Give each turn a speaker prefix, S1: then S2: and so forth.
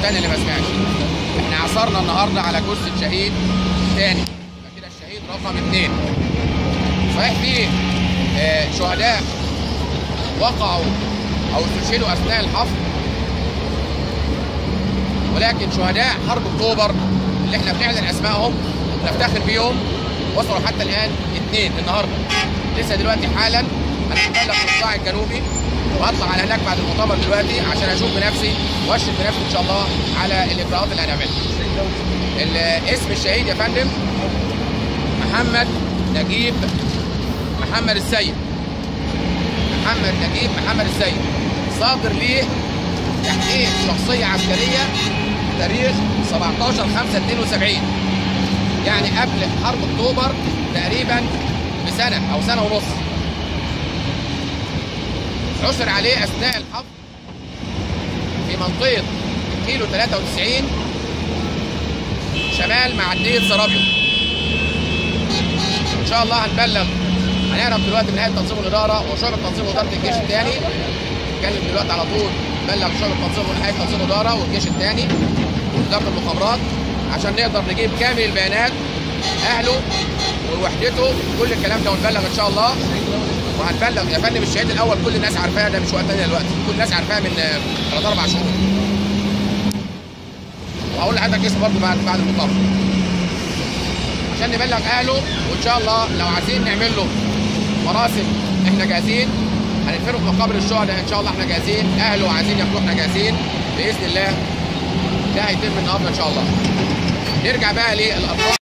S1: تاني اللي ما سمعش. احنا عثرنا النهارده على جثة شهيد تاني، يبقى كده الشهيد رقم 2. صحيح في شهداء وقعوا او استشهدوا اثناء الحفر، ولكن شهداء حرب اكتوبر اللي احنا بنعلن اسمائهم ونفتخر بيهم وصلوا حتى الان 2 النهارده. لسه دلوقتي حالا انا هبلغ القطاع الجنوبي وهطلع على هناك بعد المؤتمر دلوقتي عشان اشوف بنفسي واشرف بنفسي ان شاء الله على الاجراءات اللي هنعملها. اسم الشهيد يا فندم محمد نجيب محمد السيد. محمد نجيب محمد السيد صادر ليه تحقيق شخصية عسكرية تاريخ 17/5/72، يعني قبل حرب اكتوبر تقريبا بسنة او سنة ونص. عثر عليه اثناء الحفر في منطقة كيلو 93 شمال معدية سرابيو. ان شاء الله هنبلغ، هنعرف دلوقتي من هيئة تنظيم الادارة وشعبه تنظيم واداره الجيش الثاني. نتكلم دلوقتي على طول، بلغ شعبه تنظيم هيئة تنظيم الادارة والجيش الثاني واداره المخابرات عشان نقدر نجيب كامل البيانات، اهله ووحدته كل الكلام ده، ونبلغ ان شاء الله. وهنبلغ يا فندم الشهيد الاول كل الناس عارفاه، ده مش وقت تاني دلوقتي، كل الناس عارفاه من 3 4 شهور. وهقول لحضرتك اسمه برضه بعد المؤتمر عشان نبلغ اهله، وان شاء الله لو عايزين نعمل له مراسم احنا جاهزين، هندفنه في مقابر الشهداء ان شاء الله، احنا جاهزين، اهله عايزين ياخدوه احنا جاهزين باذن الله. ده هيتم النهارده ان شاء الله. نرجع بقى للارقام.